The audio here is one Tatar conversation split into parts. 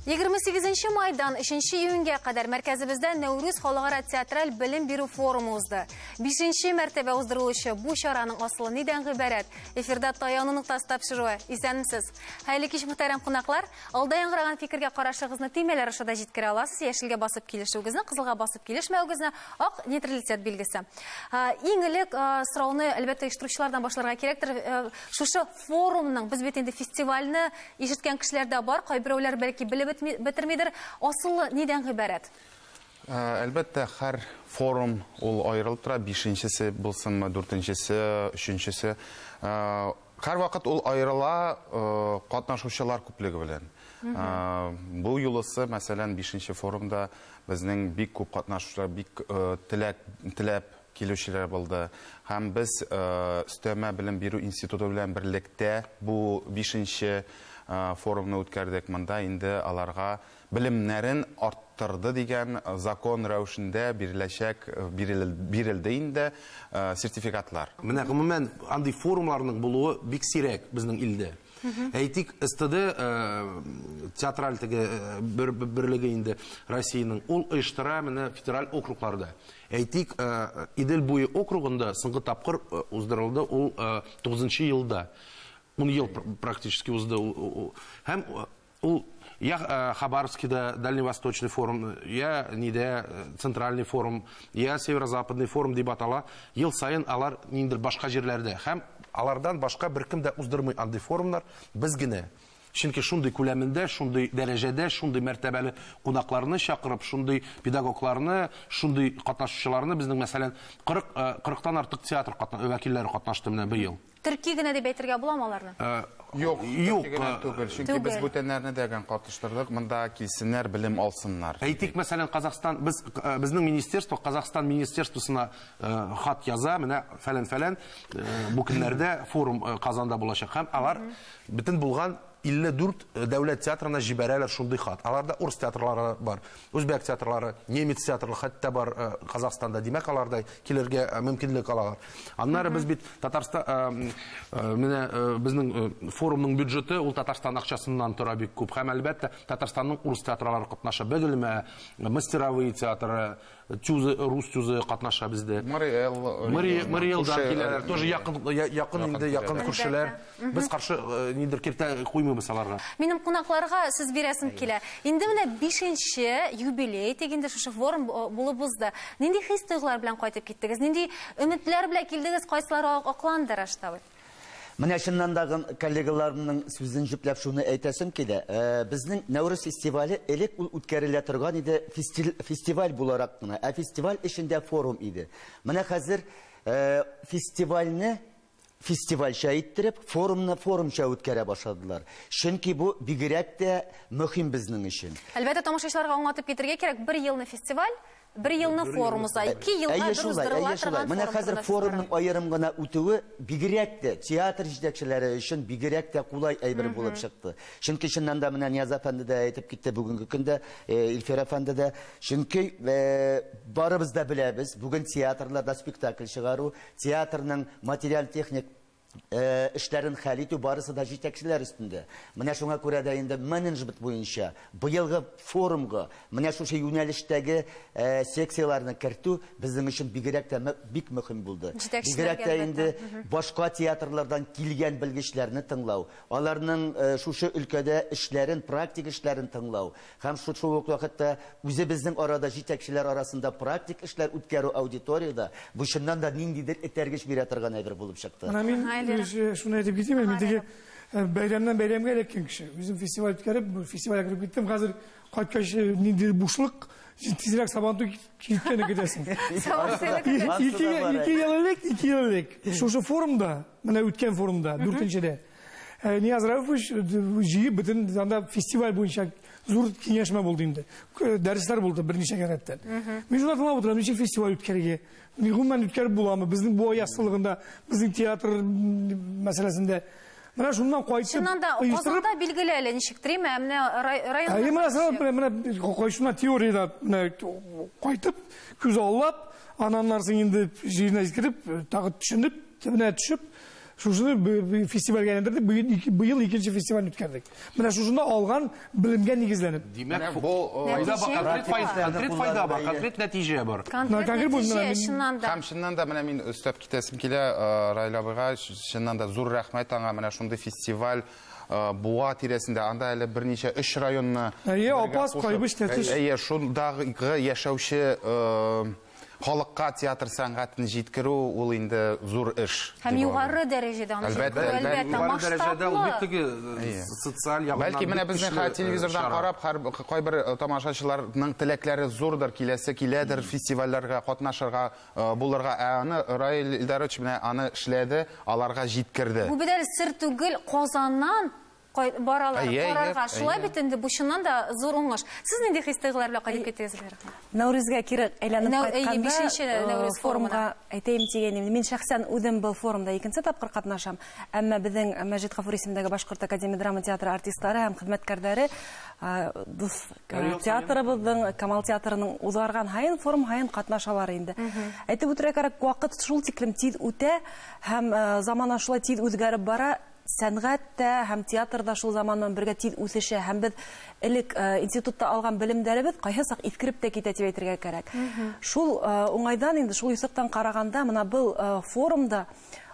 28 майдан 3 июньгә кадәр мәркәзебездә Нәүрүз халыкара театраль белем бирү форумы узды. 5 мәртәбә уздырылучы бу чараның асылы нидән гыйбарәт? Эфирда таяну ноктасы тапшыруы. Исәнмесез. Хәерле кич, мөхтәрәм кунаклар. Алда яңгыраган фикергә карашыгызны төймәләр аша да җиткерә аласыз. Яшелгә басып килешүегезне, кызылга басып килешмәвегезне, ак нейтралитет билгесе. Иң элек сорауны әлбәттә оештыручылардан башларга кирәктер. Шушы форумның, без бит инде фестивальне ишеткән кешеләр дә бар, кайберәүләр бәлки белеп бетермидер. Асылы нидән гыйбарәт? Әлбәттә, һәр форум ул аерылып тора, 5-нчесе булсынмы, 4-нчесе, 3-нчесе. Һәр вакыт ул аерыла катнашучылар күплеге белән. Бу юлысы, мәсәлән, 5-нче форумда безнең бик күп катнашучылар, бик теләп килүчеләр булды. Һәм без өстәмә белем бирү институты белән берлектә бу 5-нче форумны үткәрдек. Монда инде аларга белемнәрен арттырды дигән закон рәвешендә бирелде инде сертификатлар. Менә гомумән андый форумларның булуы бик сирәк безнең илдә. Әйтик, СТД театраль теге берлеге инде Россиянең, ул оештыра менә федераль округларда. Әйтик, Идел буе округында соңгы тапкыр уздырылды ул 9 елда. 10 ел практически узды. Һәм ул я Хабаровскийда Дальневосточный форум, я ниде Центральный форум, я Северо-Западный форум дип атала. Ел сайын алар ниндер башка җирләрдә. Һәм алардан башка беркем дә уздырмый андый форумнар, без генә. Чөнки шундый күләмендә, шундый дәрәҗәдә, шундый мәртәбәле кунакларны чакырып, шундый педагогларны, шундый катнашучыларны безнең, мәсәлән, 40-тан артык театр вәкилләре катнашты менә быел. Төрки генә дип әйтергә буламы аларны? Юк, төрки генә түгел. Чөнки без бүтәннәрне дә катнаштырдык. Монда килсеннәр, белем алсыннар. Әйтик, мәсәлән, Казахстан, безнең министерство Казахстан министерствосына хат яза, менә фәлән-фәлән, бу көннәрдә форум Казанда булачак. Һәм алар бөтен булган 54 дәүләт театрына җибәрәләр шундый хат. Аларда урыс театрлары бар, үзбәк театрлары, немец театрлары хәтта бар Казахстанда. Димәк, аларда килергә мөмкинлек алалар. Аннары без бит Татарстан, менә безнең форумның бюджеты ул Татарстан акчасыннан тора бик күп. Һәм әлбәттә Татарстанның урыс театрлары катнаша. Бөгелмә, Мастеровые театры, Тюзы, рус тюзы катнаша бездә. Мариэлдан киләләр, тоже якын инде, якын күршеләр. Без каршы нидер киртә куймыйбыз аларга. Минем кунакларга сүз бирәсем килә. Инде менә 5-нче юбилей дигәндә шушы форум булып узды. Нинди хис-тойгылар белән кайтып киттегез? Нинди өметләр белән килдегез? Кайсылары акланды, Раштабый? Менә чыннан да коллегаларымның сүзен җөпләп шуны әйтәсем килә. Безнең Нәүрүз фестивале элек ул үткәрелә торган иде фестиваль буларак кына, ә фестиваль эчендә форум иде. Менә хәзер фестивальне фестивальчә иттереп, форумны форумча үткәрә башладылар. Чөнки бу бигрәк тә мөһим безнең өчен. Әлбәттә, тамашачыларга аңлатып китергә кирәк, бер елны фестиваль, бер елны форум уза, 2 елга бер уздырыла торган. Менә хәзер форумның аерым гына үтүе бигрәк тә театр җитәкчеләре өчен бигрәк тә кулай әйбер булып чыкты. Чөнки чыннан да менә Нияз әфәнде дә әйтеп китте бүгенге көндә, Илфир әфәнде дә. Чөнки барыбыз да беләбез, бүген театрларда спектакль чыгару, театрның материаль-техник эшләрен хәл итү барысы да җитәкчеләр өстендә. Менә шуңа күрә дә инде менеджмент буенча быелгы форумга менә шушы юнәлештәге секцияләрне кертү безнең өчен бигрәк тә бик мөһим булды. Бигрәк тә инде башка театрлардан килгән белгечләрне тыңлау, аларның шушы өлкәдә эшләрен, практик эшләрен тыңлау һәм шул ук вакытта үзебезнең арада җитәкчеләр арасында практик эшләр үткәрү аудиторияда бу чыннан да ниндидер этәргеч бирә торган әйбер булып чыкты. Шуны әйтеп китим, мин теге бәйрәмнән бәйрәмгә эләккән кеше. Үзем фестиваль үткәреп, фестивальгә кереп киттем. Хәзер кайткач ниндидер бушлык, тизрәк Сабантуй киткәне көтәсең. 2 ел элек шушы форумда, менә үткән форумда, 4-нчедә Нияз Рәүфович җыеп бөтен анда фестиваль буенча зур киңәшмә булды инде. Дәресләр булды берничә рәттән. Мин шунда тыңлап утырам, ничек фестиваль үткәрергә? Гомумән үткәреп буламы? Безнең бу яссылыгында, безнең театр мәсьәләсендә. Менә шуннан кайтып, чыннан да Казанда билгеле әле ничектер, ә менә районда. Әйе, менә менә теориядә менә кайтып, күз аллап, аннан соң инде җиренә җиткереп, тагы төшенеп, төбенә төшеп, Шушыны фестивальгә әйләндердек. Быел икенче фестиваль үткәрдек. Менә шушында алган белемгә нигезләнеп. Димәк, бу файда бар, конкрет файда бар, конкрет нәтиҗә бар. Конкрет нәтиҗә, чыннан да. Һәм чыннан да менә мин өстәп китәсем килә, Раил абыйга, чыннан да зур рәхмәт аңа, менә шундый фестиваль Буа тирәсендә, анда әле берничә өч районны. Әйе, Апас, Кайбыч, Тәтеш. Әйе, шундагы яшәүче халыкка театр сәнгатен җиткерү ул инде зур эш. Һәм югары дәрәҗәдә аны җиткерү, әлбәттә, масштаблы. Социаль ягыннан. Бәлки менә безнең телевизордан карап, кайбер тамашачыларның теләкләре зурдыр, киләсе киләдер фестивальләргә катнашырга булырга. Ә аны Раил Илдарович менә аны эшләде, аларга җиткерде. Бу бит әле сер түгел, Казаннан баралар, карарга. Шулай бит инде, бу чыннан да зур уңыш. Сез нинди хис-тойгылар белән кайтып киттегез, Эльвира ханым? Нәүрүзгә кире әйләнеп кайтканда, форумга әйтәйем дигән идем. Мин шәхсән үзем был форумда икенче тапкыр катнашам. Әмма безнең Мәҗит Гафури исемендәге Башкорт академия драма театры артистлары һәм хезмәткәрләре дус театрыбызның, Камал театрының узарган һайын форум һайын катнашалар инде. Әйтеп үтәргә кирәк, вакыт шул тиклем тиз үтә һәм замана шулай тиз үзгәреп бара. Сәнгать тә һәм театрда шул заманнан бергә тиз үсешә, һәм без элек институтта алган белемдәребез кайсы сак искереп тә китә дип әйтергә кирәк. Шул уңайдан инде, шул юсыктан караганда, менә был форумда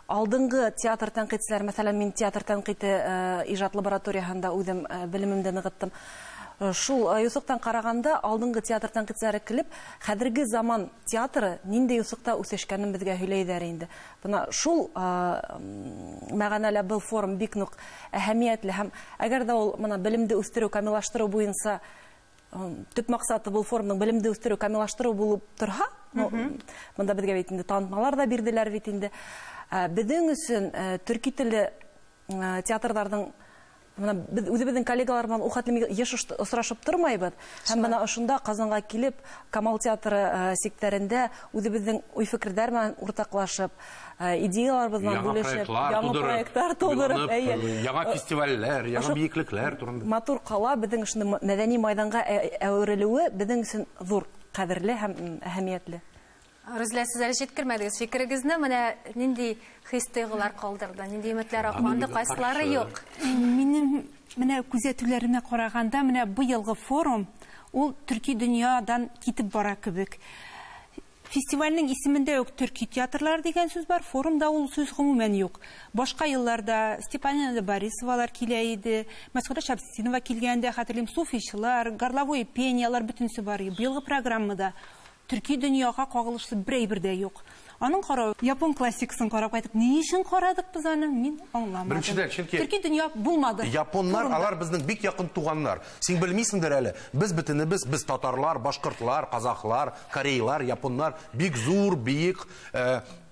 алдынгы театр тәнкыйтьчеләр, мәсәлән, мин театр тәнкыйте иҗат лабораторияһында үзем белемемдә ныгыттым. Шул юсыктан караганда алдынгы театр тәнкыйтьчеләре килеп, хәзерге заман театры нинди юсыкта үсешкәнен безгә һөйләйҙәр инде. Бына шул мәғәнәлә был форум бик нык әһәмиәтле, һәм әгәр дә ул мына белемде үҫтереү, камиллаштырыу буйынса төп маҡсаты был форумның белемде үҫтереү, камиллаштырыу булып торһа, бында беҙгә бит инде танытмалар да бирҙеләр бит инде. Беҙҙең өсөн төрки телле театрҙарҙың Мына беҙ үҙебеҙҙең коллегалар менән ул хәтлем йыш осрашып тормайбыҙ. Һәм бына ошонда Ҡазанға килеп, Камал театры сиктәрендә үҙебеҙҙең уй-фекерҙәр менән уртаҡлашып, идеяларыбыҙ менән бүлешеп, яңы проекттар тыуҙырып, әйе. Яңа фестивальләр, яңа бейеклекләр турында. Матур ҡала беҙҙең ошондай мәҙәни майҙанға әүерелеүе беҙҙең өсөн ҙур, ҡәҙерле һәм әһәмиәтле. Рүзилә, сез әле җиткермәдегез фикерегезне, менә нинди хис-тойгылар калдырды, нинди өметләр акланды, кайсылары юк? Минем менә күзәтүләремә караганда, менә быелгы форум ул төрки дөньядан китеп бара кебек. Фестивальнең исемендә үк төрки театрлар дигән сүз бар, форумда ул сүз гомумән юк. Башка елларда Степанина Борисовалар килә иде, Мәсхүдә Шәмсетдинова килгәндә, хәтерлим, суфичылар, горловое пениялар бөтенесе бар. Быелгы программада төрки дөньяга кагылышлы бер әйбер дә юк. Аның каравы, япон классикасын карап кайтып, ни өчен карадык без аны, мин аңламадым. Беренчедән, чөнки төрки дөнья булмады. Японнар, алар безнең бик якын туганнар. Син белмисеңдер әле, без бөтенебез, без татарлар, башкортлар, казахлар, корейлар, японнар бик зур, биек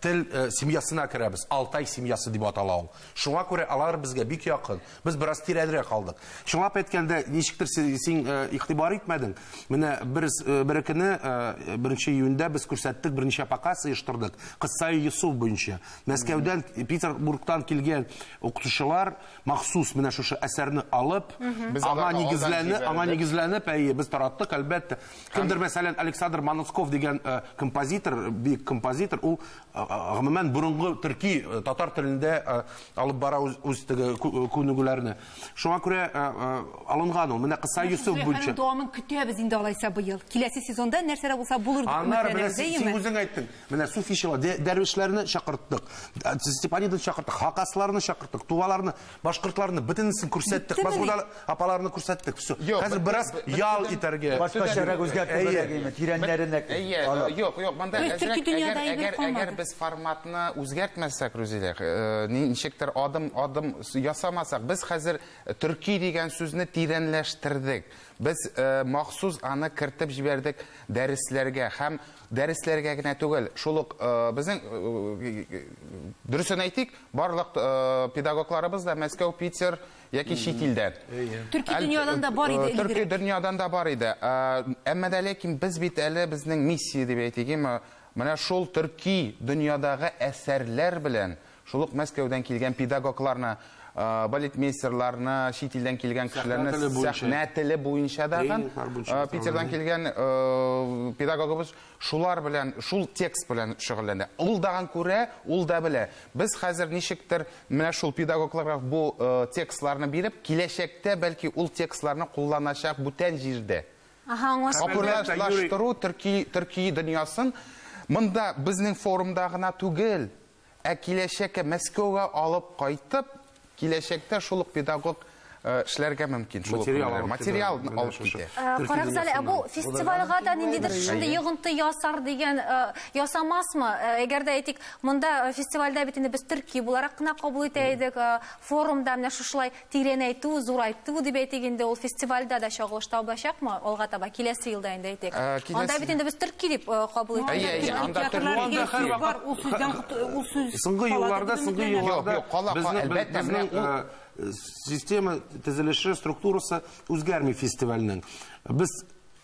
тел семьясына керәбез. Алтай семьясы дип атала ул. Шуңа күрә алар безгә бик якын. Без бераз тирәнрәк калдык. Шуңа әйткәндә, ничектер син игътибар итмәдең. Менә бер көне, 1 июньдә без күрсәттек, берничә показ оештырдык. Кыссаи Йосыф буенча. Мәскәүдән, Петербургтан килгән укытучылар махсус менә шушы әсәрне алып, аңа нигезләнеп, әйе, без тараттык, әлбәттә. Кемдер, мәсәлән, Александр Маносков дигән композитор, бик композитор, ул гомумән борынгы төрки татар телендә алып бара үз теге күнегүләрне. Шуңа күрә алынган ул. Менә Кыссаи Йосыф буенча. Дәвамын көтәбез инде алайса быел. Киләсе сезонда нәрсәләр булса булыр дип Аннары менә өметләнәбез, әйеме? син үзең әйттең. Менә суфичылар, дәрвишләрне чакырттык. Степаниданы чакырттык, хакасларны чакырттык, туваларны, башкортларны бөтенесен күрсәттек. Бөтенесен. Мәсгудә апаларны күрсәттек. Всё. Юк, Хәзер бераз ял итәргә. Башкачарак үзгәртү тирәннәренә. Әйе, юк, юк, монда Үз төрки дөньяда әйбер калмады. әгәр без форматны үзгәртмәсәк, Рүзилә, ничектер адым-адым ясамасак, без хәзер төрки дигән сүзне тирәнләштердек. Без махсус аны кертеп җибәрдек дәресләргә һәм дәресләргә генә түгел, шул ук безнең, дөресен әйтик, барлык педагогларыбыз да Мәскәү, Питер яки чит илдән. Төрки дөньядан да бар иде Төрки элгәре. дөньядан да бар иде. Әмма дә ләкин без бит әле безнең миссия дип әйтик, менә шул төрки дөньядагы әсәрләр белән шул ук Мәскәүдән килгән педагогларны балетмейстерларны, чит илдән килгән кешеләрне сәхнә теле буенча да Питердан килгән педагогыбыз шулар белән, шул текст белән шөгыльләнә. Ул даган күрә, ул да белә. Без хәзер ничектер менә шул педагогларга бу текстларны биреп, киләчәктә бәлки ул текстларны кулланачак бүтән җирдә. Популярлаштыру төрки дөньясын монда безнең форумда гына түгел, ә киләчәккә Мәскәүгә алып кайтып, киләчәктә шул ук педагог эшләргә мөмкин. Материал алып китә. Карагыз әле, бу фестивальгә да ниндидер шундый йогынты ясар дигән ясамасмы? Әгәр дә әйтик, монда фестивальдә бит инде без төрки буларак кына кабул итә идек, форумда менә шушылай тирәнәйтү, зурайту дип әйтик инде, ул фестивальдә дә чагылыш табачакмы? Алга таба киләсе елда инде әйтик. Анда бит инде без төрки дип кабул итә. Анда бар, ул сүздән ул сүз. Соңгы елларда безнең система төзелеше, структурасы үзгәрми фестивальнең. Без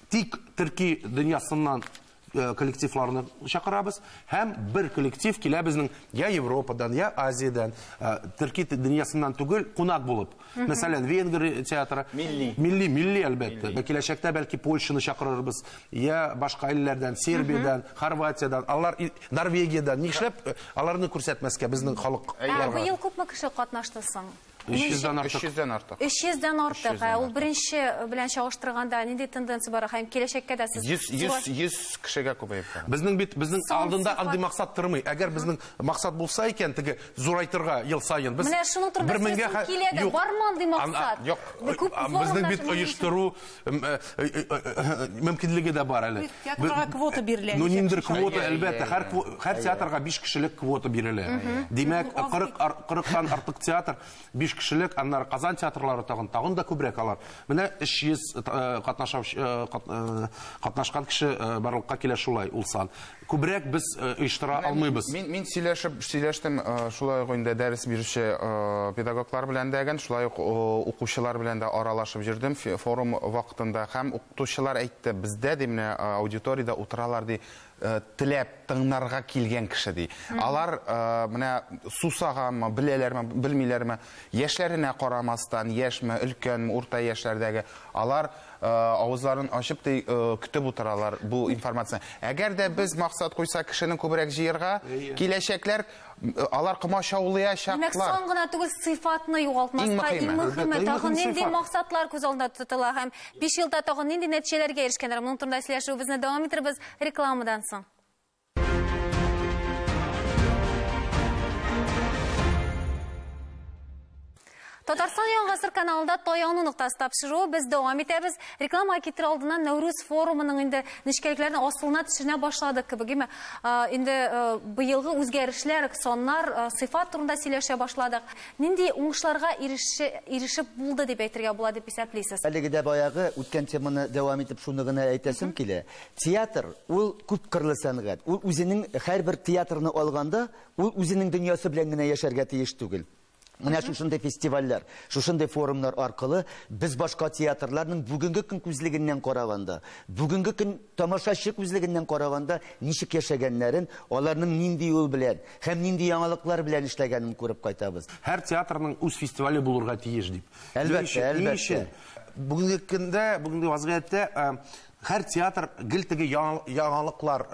тик төрки дөньясыннан коллективларны чакырабыз, һәм бер коллектив килә безнең я Европадан, я Азиядән, төрки дөньясыннан түгел, кунак булып. Мәсәлән, Венгрия театры. Милли. Милли, әлбәттә. Киләчәктә бәлки Польшаны чакырырбыз, я башка илләрдән, Сербиядән, Хорватиядән, алар Норвегиядән. Нишләп аларны күрсәтмәскә безнең халыкларга? Быел күпме кеше катнашты соң? 300-дән артык. 300-дән артык. 300-дән артык. Ул беренче белән чагыштырганда нинди тенденция бар? Һәм киләчәккә дә сез 100 кешегә күбәеп бара. Безнең бит безнең алдында андый максат тормый. Әгәр безнең максат булса икән, теге зурайтырга ел саен без Менә шуның турында сүз килә дә, бармы андый максат? Юк. Безнең бит оештыру мөмкинлеге дә бар әле. Театрга квота бирелә. Ну, ниндидер квота, әлбәттә. Һәр театрга 5 кешелек квота бирелә. Димәк, 40-тан артык театр 5 кешелек, аннары Казан театрлары тагын да күбрәк алар. Менә 300 катнашкан кеше барлыкка килә шулай ул сан. Күбрәк без оештыра алмыйбыз. Мин сөйләштем шулай ук инде дәрес бирүче педагоглар белән дә, шулай ук укучылар белән дә аралашып йөрдем форум вакытында, һәм укытучылар әйтте, бездә ди менә аудиториядә утыралар ди, теләп тыңнарга килгән кеше ди. Алар менә сусаганмы, беләләрме, белмиләрме, яшьләренә карамастан, яшьме, өлкәнме, урта яшьләрдәге, алар авызларын ачып ди, көтеп утыралар бу информацияне. Әгәр дә без максат куйсак кешене күбрәк җыярга, киләчәкләр алар комачаулаячаклар. Димәк, сан гына түгел, сыйфатны югалтмаска, иң мөһиме, тагын нинди максатлар күз алдында тотыла һәм 5 елда тагын нинди нәтиҗәләргә ирешкәннәр. Моның турында сөйләшүебезне дәвам итербез рекламадан соң. Татарстан Яңа Гасыр каналында Таяну ноктасы тапшыруы без дәвам итәбез. Реклама китер алдыннан Нәүрүз форумының инде нечкәлекләрен асылына төшенә башладык кебек, әйме? Инде быелгы үзгәрешләр, саннар, сыйфат турында сөйләшә башладык. Нинди уңышларга ирешеп булды дип әйтергә була дип исәплисез? Әлеге дә баягы үткән теманы дәвам итеп шуны гына әйтәсем килә. Театр ул күпкырлы сәнгать. Ул үзенең һәрбер театрны алганда, ул үзенең дөньясы белән генә яшәргә тиеш түгел. Менә шушындай фестивальләр, шушындай форумнар аркылы без башка театрларның бүгенге көн күзлегеннән караганда, бүгенге көн тамашачы күзлегеннән караганда ничек яшәгәннәрен, аларның нинди юл белән һәм нинди яңалыклар белән эшләгәнен күреп кайтабыз. Һәр театрның үз фестивале булырга тиеш дип. Әлбәттә, әлбәттә. Бүгенге көндә, бүгенге вазгыятьтә һәр театр гел теге яңалыклар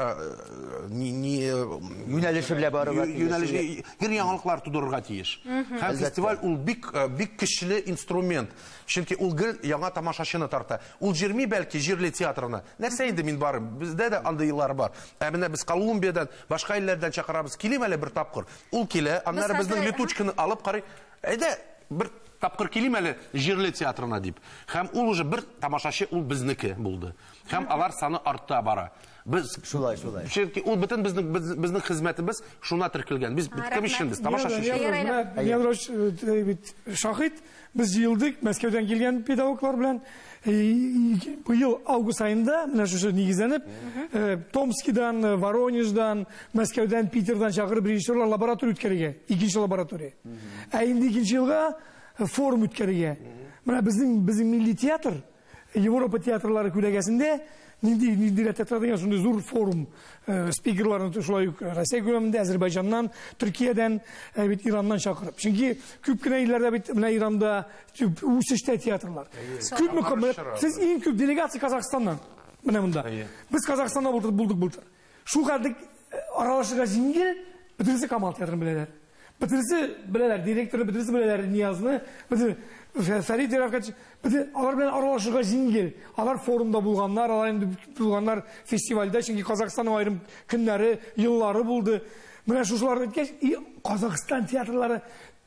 юнәлеше белән барырга тиеш. Гел яңалыклар тудырырга тиеш. Һәм фестиваль ул бик бик көчле инструмент. Чөнки ул гел яңа тамашачыны тарта. Ул җирми бәлки җирле театрына. Нәрсә инде мин барым? Бездә дә андый еллар бар. Ә менә без Колумбиядан, башка илләрдән чакырабыз. Килим әле бер тапкыр. Ул килә, аннары безнең летучканы алып карый. Әйдә, бер тапкыр килим әле җирле театрына дип. Һәм ул уже бер тамашачы ул безнеке булды. Һәм алар саны артта бара. Без шулай, шулай. Чөнки ул бөтен безнең хезмәтебез шуна теркелгән. Без кем өчен без тамашачы өчен. Яндрош бит шахид, без җыелдык Мәскәүдән килгән педагоглар белән. Быел август аенда менә шушы нигезләнеп, Томскидан, Воронеждан, Мәскәүдән, Питердан чакырып режиссерлар лаборатория үткәрергә, икенче лаборатория. Ә инде икенче елга форум үткәрергә. Менә безнең милли театр Европа театрлары күләгәсендә Нинди ниндирәк театр дигән шундый зур форум спикерларны шулай ук Россия күләмендә, Азербайҗаннан, Төркиядән, бит Ираннан чакырып. Чөнки күп кенә илләрдә бит менә Иранда үсештә театрлар. Күпме сез иң күп делегация Казахстаннан. Менә монда. Без Казахстанда булдык былтыр. Шул хәтлек аралашырга җиңел, бөтенесе Камал театрын беләләр. Бөтенесе беләләр, директоры, бөтенесе беләләр Ниязны, бөтен Фәрит Рафкатович, бөтен алар белән аралашырга җиңел. Алар форумда булганнар, алар инде булганнар фестивальдә, чөнки Казахстанның аерым көннәре, еллары булды. Менә шушыларны әйткәч, и Казахстан театрлары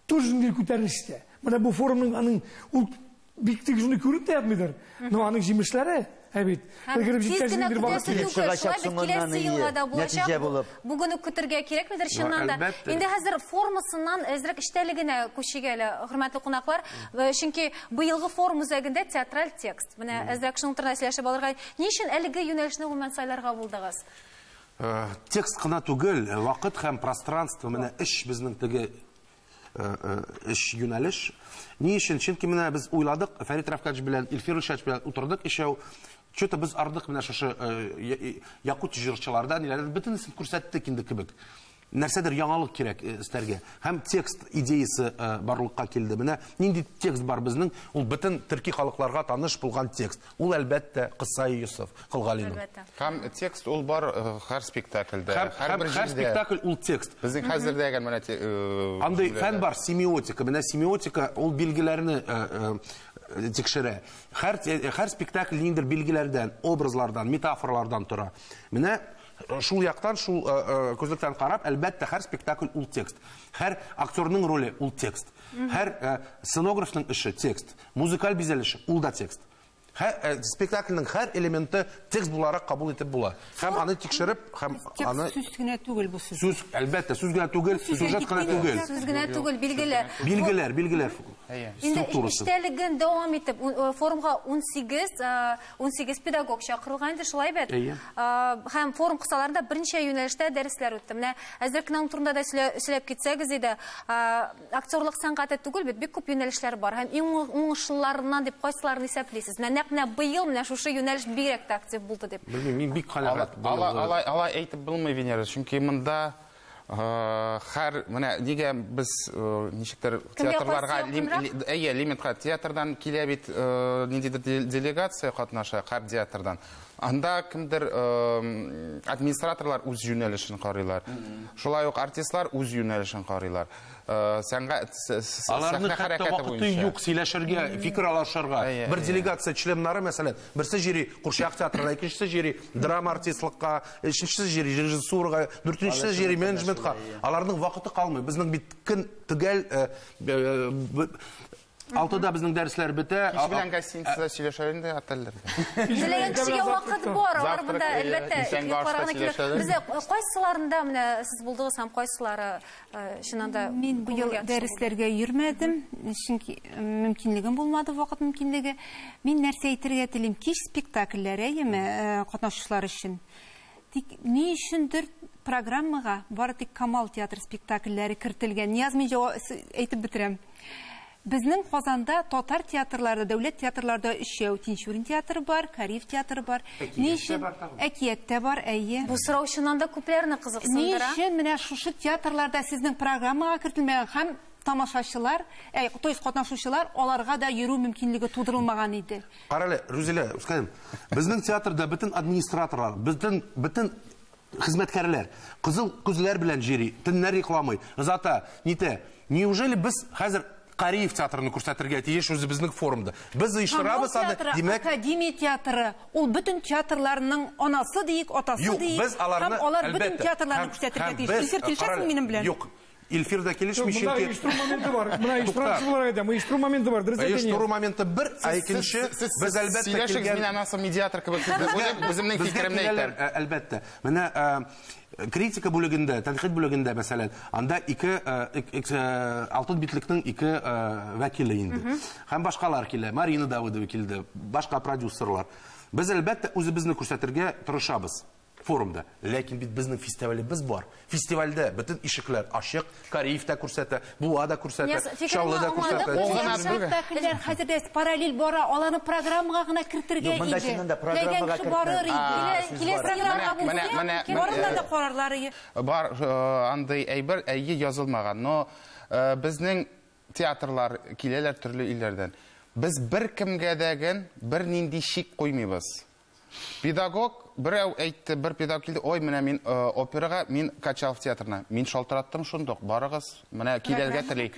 тоже инде күтәрелештә. Менә бу форумның аның ул бик тик шуны күреп тә ятмыйдыр. Но аның җимешләре, ә бит, өлгереп Тиз җиткәч генә инде көтәсе вакыт түгел, Чыгачак шулай бит киләсе соңыннан елга да булачак. нәтиҗә булып. Бүген үк көтергә кирәкмидер чыннан да. Әлбәттә. Инде хәзер формасыннан әзрәк эчтәлегенә күчик әле, хөрмәтле кунаклар. Чөнки быелгы форум үзәгендә театраль текст. Менә әзрәк шуның турында сөйләшеп алырга. Ни өчен әлеге юнәлешне гомумән сайларга булдыгыз? Текст кына түгел, вакыт һәм пространство, менә эш безнең теге эш юнәлеш. Ни өчен? Чөнки менә без уйладык, Фәрит Рафкатович белән Илфир Илшатович белән утырдык ишәү. Чё-то без ардык менә шушы якут җырчылардан, ниләрдән бөтенесен күрсәттек инде кебек. Нәрсәдер яңалык кирәк өстәргә. Һәм текст идеясы барлыкка килде. Менә нинди текст бар безнең? Ул бөтен төрки халыкларга таныш булган текст. Ул әлбәттә Кыссаи Йосыф Кол Галинең. Әлбәттә. Һәм текст ул бар һәр спектакльдә, һәр бер Һәр җирдә. спектакль ул текст. Безнең хәзердә әгәр менә Андый җөмләләр. фән бар, семиотика. Менә семиотика ул билгеләрне тикшерә. Һәр спектакль ниндидер билгеләрдән, образлардан, метафоралардан тора. Менә шул яктан, шул күзлектән карап, әлбәттә, һәр спектакль ул текст. Һәр актерның роле ул текст. Һәр сценографның эше текст. Музыкаль бизәлеше ул да текст. Һәр спектакльнең һәр элементы текст буларак кабул итеп була. Һәм аны тикшереп, һәм аны Текст сүз генә түгел бу сүз. Сүз, әлбәттә, сүз генә түгел, сюжет кына түгел. Сүз генә түгел, билгеле. Билгеләр, билгеләр Инде структурасы. эчтәлеген дәвам итеп, форумга 18 педагог чакырылган инде, шулай бит? Әйе. Һәм форум кысаларында берничә юнәлештә дәресләр үтте. Менә әзрәк кенә аның турында да сөйләп китсәгез иде. Актерлык сәнгате түгел бит, бик күп юнәлешләр бар. Һәм иң уңышлыларыннан дип кайсыларын исәплисез? Менә нәкъ менә быел менә шушы юнәлеш бигрәк тә актив булды дип. Белмим, мин бик канәгать быелгы. Алай әйтеп булмый, Венера, чөнки монда һәр, менә нигә без ничектер Кемгә театрларга кайсы якынрак? әйе, лимитка театрдан килә бит, ниндидер делегация катнаша һәр театрдан. Анда кемдер администраторлар үз юнәлешен карыйлар. Шулай ук артистлар үз юнәлешен карыйлар. Сәнгать, Аларның сәхнә хәтта хәрәкәте вакыты буенча. юк сөйләшергә, фикер алышырга. Әйе, Бер әйе. делегация членнары, мәсәлән, берсе җири Курчак театрына, икенчесе җири драма артистлыкка, өченчесе җири режиссурага, дүртенчесе җири менеджментка. Аларның вакыты калмый. Безнең бит көн төгәл, алтыда безнең дәресләр бетә. Кич белән гостиницада сөйләшәләр инде, отельләрдә. Теләгән кешегә вакыт бар, алар Завтрак, монда, әйе, әлбәттә, иртәнге йокларга ашта гына килә. сөйләшәләр. Бездә кайсыларында менә сез булдыгыз һәм кайсылары чыннан да Мин быел күңелгә дәресләргә йөрмәдем, чөнки мөмкинлегем булмады, вакыт мөмкинлеге. Мин нәрсә әйтергә телим? Кич спектакльләре, әйеме, катнашучылар өчен. Тик ни өчендер программага бары тик Камал театр спектакльләре кертелгән. Нияз, мин әйтеп бетерәм. Безнең Казанда татар театрлары, дәүләт театрларында өчәү: Тинчурин театры бар, Кариев театры бар. Ни өчен? Әкият тә бар, әйе. Бу сорау чыннан да күпләрне кызыксындыра. Ни өчен менә шушы театрларда сезнең программага кертелмәгән һәм тамашачылар, то есть катнашучылар, аларга да йөрү мөмкинлеге тудырылмаган иде? Карале, Рузилә, үскәнем, безнең театрда бөтен администраторлар, бөтен хезмәткәрләр кызыл күзләр белән җыри, төннәр йокламый, озата, нитә. Неужели без хәзер Кариев театрын күрсәтергә тиеш үзебезнең форумда? Без оештырабыз Камал аны, театры, димәк, Академия театры, ул бөтен театрларның анасы диек, атасы Юк, диек. без аларны, Һәм алар бөтен әлбәттә, театрларны һәм күрсәтергә тиеш. без, Илфир, килешәсең карале, минем белән? Юк. Илфир дә килешми, Юк, монда чөнки оештыру моменты бар. Менә оештыру Тукта. буларак әйтәм, оештыру моменты бар. Дөрес әйтә Оештыру Нияз. моменты бер, ә икенче, без әлбәттә Сөйләшегез, килгән мин анасы медиатор кебек үземнең Безгә фикеремне киләләр, әйтәм. әлбәттә. Менә критика бүлегендә, тәнкыйть бүлегендә, мәсәлән, анда алтын битлекнең ике вәкиле инде. Һәм башкалар килә. Марина Давыдова килде, башка продюсерлар. Без әлбәттә үзебезне күрсәтергә тырышабыз. Форумда. Ләкин бит безнең фестивалебез бар. Фестивальдә бөтен ишекләр ачык, Кариев та күрсәтә, Буа да күрсәтә, Чаллы да күрсәтә. Спектакльләр хәзер дә параллель бара, аларны программага гына кертергә иде. Ләкин кеше барыр иде. Киләсе елга барында да карарлар иде. Бар андый әйбер әйе язылмаган, но безнең театрлар киләләр төрле илләрдән. Без бер кемгә дә бер нинди шик куймыйбыз. Педагог берәү әйтте, бер педагог килде, ой, менә мин операга, мин Качалов театрына. Мин шалтыраттым шундук, барыгыз, менә килергә тели.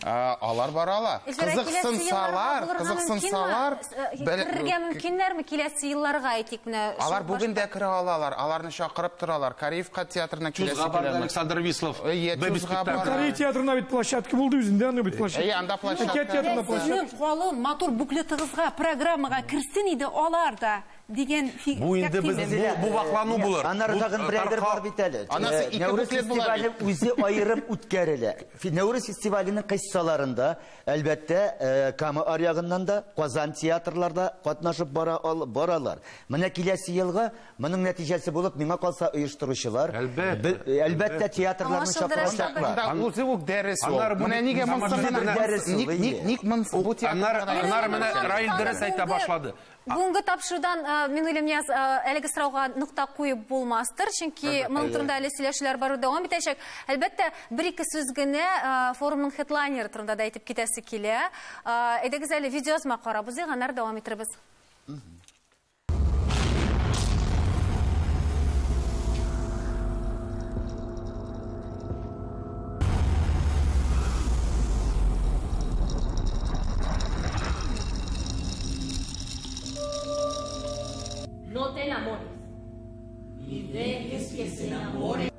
Алар бара ала. Кызыксынсалар, кызыксынсалар, керергә мөмкиннәрме киләсе елларга әйтик менә. Алар бүген дә керә алалар, аларны чакырып торалар. Кариевка театрына киләсе киләме? Александр Вислов. Кариев театрына бит площадка булды үзендә, анда бит площадка. Әйе, анда площадка. Сезнең калын матур буклетыгызга, программага керсен иде алар да. Деген бу инде без бу ваклану булыр. Аннары тагын бер әйбер бар бит әле. Нәүрүз фестивале үзе аерым үткәрелә. Нәүрүз фестиваленең кыссаларында, әлбәттә, Кама аръягыннан да, Казан театрларда катнашып баралар. Менә киләсе елга моның нәтиҗәсе булып, миңа калса оештыручылар, әлбәттә, театрларны чакырачаклар. Анда үзе үк дәрес ул. Менә нигә монысы ник монысы бу театр. Аннары менә Раил дәрес әйтә башлады. Бүгенге тапшырудан мин уйлыйм, Нияз, әлеге сорауга нокта куеп булмастыр, чөнки моның турында әле сөйләшүләр бару дәвам итәчәк. Әлбәттә, бер-ике сүз генә форумның хедлайнеры турында да әйтеп китәсе килә. Әйдәгез әле видеоязма карап узыйк, аннары дәвам итербез. No te enamores, ni dejes que se enamoren.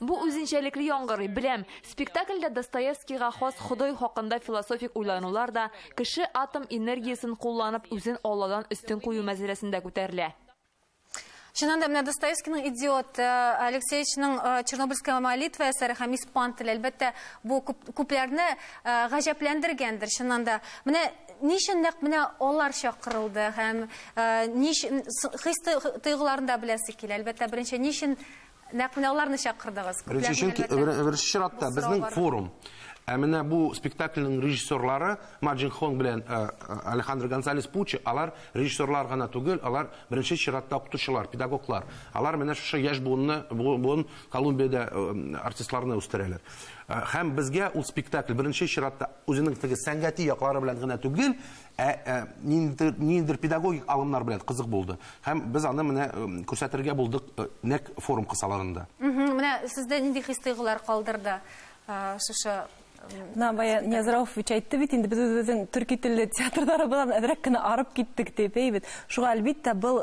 Бу үзенчәлекле яңгырый, беләм. Спектакльдә Достоевскийга хас Ходай хакында философик уйланулар да, кеше атом энергиясен кулланып, үзен Алладан өстен кую мәсьәләсендә күтәрелә. Чыннан да менә Достоевскийның «Идиот», Алексеевичның «Чернобыльская молитва» әсәре һәм испан теле, әлбәттә, бу күпләрне гаҗәпләндергәндер. Чыннан да менә ни өчен нәкъ менә алар чакырылды һәм хис тойгыларын да беләсе килә. Әлбәттә, беренче ни өчен нәкъ менә аларны чакырдыгыз? Беренче, чөнки беренче чиратта безнең форум. Ә менә бу спектакльнең режиссерлары Марджин Хон белән Алехандро Гонсалес Пучи, алар режиссерлар гына түгел, алар беренче чиратта укытучылар, педагоглар. Алар менә шушы яшь буынны, буын Колумбиядә артистларны үстерәләр. Һәм безгә ул спектакль беренче чиратта үзенең теге сәнгати яклары белән генә түгел, ә ниндидер педагогик алымнар белән кызык булды. Һәм без аны менә күрсәтергә булдык нәкъ форум кысаларында. Менә сездә нинди хис тойгылар калдырды шушы? Менә бая Нияз Рауфович әйтте бит инде, без үзебезнең төрки телле театрлары белән әзрәк кенә арып киттек дип, әй бит. Шуңа әлбәттә был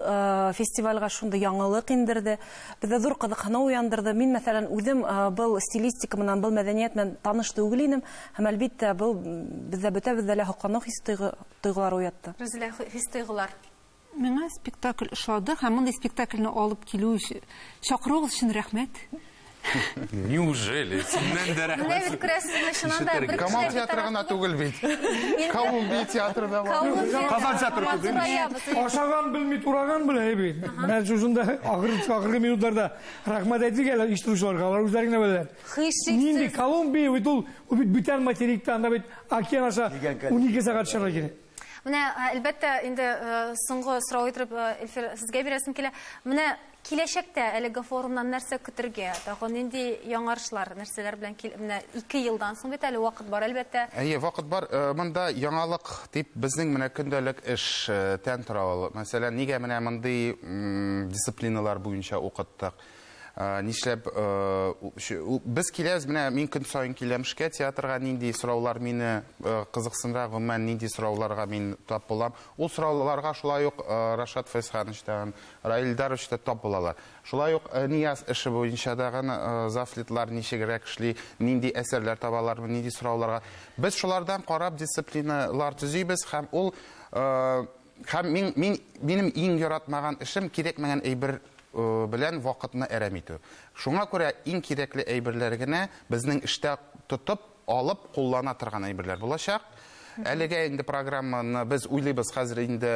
фестивальгә шундый яңалык индерде. Бездә зур кызыксыну уяндырды. Мин мәсәлән үзем был стилистика менән, был мәдәният менән таныш түгел идем. Һәм әлбәттә был бездә бөтәбездә лә һоклану хис тойгылары уятты. Рузилә, хис тойгылар. Миңа спектакль ошады һәм мондый спектакльне алып килү өчен, чакыруыгыз өчен рәхмәт. Неужели? Синнән дә рәхмәт. Менә бит күрәсезме, чыннан да бер Камал театры гына түгел бит. Колумбия театры да бар. Казан театры түгел. Ашаган белми, тураган белә бит. Менә шушында ахыргы минутларда рәхмәт әйтик әле оештыручыларга, алар үзләре генә беләләр. Нинди Колумбия бит ул, ул бит бүтән материкта, анда бит океан аша 12 сәгать чыгарга кирәк. Менә әлбәттә инде соңгы сорау итеп Эльфир сезгә бирәсем килә. Менә киләчәктә әлеге форумнан нәрсә көтергә, тагын нинди яңарышлар, нәрсәләр белән менә 2 елдан соң бит әле вакыт бар әлбәттә. Әйе, вакыт бар. Монда яңалык дип безнең менә көндәлек эш тән тора ул. Мәсәлән, нигә менә мондый дисциплиналар буенча укыттык? Нишләп без киләбез, менә мин көн саен киләм эшкә, театрга нинди сораулар мине кызыксындыра, гомумән нинди сорауларга мин тап булам. Ул сорауларга шулай ук Рашат Фәйзхановичтан, Раил Илдарович та тап булалар. Шулай ук Нияз эше буенча дагы завлитлар ничегрәк эшли, нинди әсәрләр табалар, нинди сорауларга. Без шулардан карап дисциплиналар төзибез һәм ул һәм мин минем иң яратмаган эшем кирәкмәгән әйбер белән вакытны әрәм итү. Шуңа күрә иң кирәкле әйберләр генә безнең эштә тотып, алып, куллана торган әйберләр булачак. Әлегә инде программаны без уйлыйбыз, хәзер инде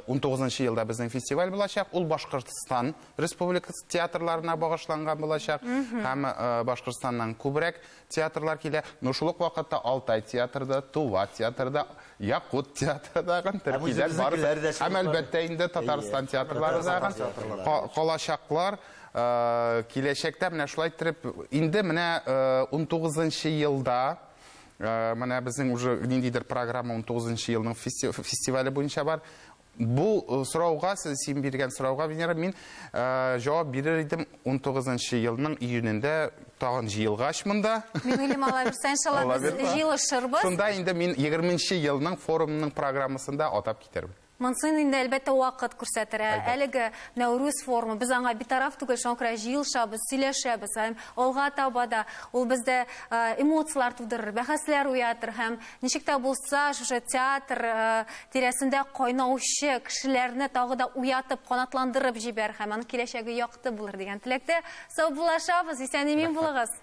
19 елда безнең фестиваль булачак. Ул Башкортстан Республикасы театрларына багышланган булачак. Һәм Башкортстаннан күбрәк театрлар килә. Но шул ук вакытта Алтай театрда, Тува театрда, Якут театрда төркиләр бар. Һәм әлбәттә инде Татарстан театрлары да калачаклар. Киләчәктә менә шулай иттереп инде менә 19 елда менә безнең уже ниндидер программа 19 елның фестивале буенча бар. Бу сорауга, син биргән сорауга, Венера, мин җавап бирер идем 19 елның июнендә тагын җыелгач монда. Мин уйлыйм, Алла бирсә, иншалла, без җыелышырбыз. Шунда инде мин 20 елның форумының программасында атап китермен. Монсын инде әлбәттә вакыт күрсәтер. Әлеге Нәүрүз форумы, без аңа битараф түгел, шуңа күрә җыелышабыз, сөйләшәбез. Һәм алга таба да ул бездә эмоцияләр тудырыр, бәхәсләр уятыр һәм ничек тә булса шушы театр тирәсендә кайнаучы кешеләрне тагы да уятып, канатландырып җибәр һәм аның киләчәге якты булыр дигән теләктә саубуллашабыз. Исән-имин булыгыз.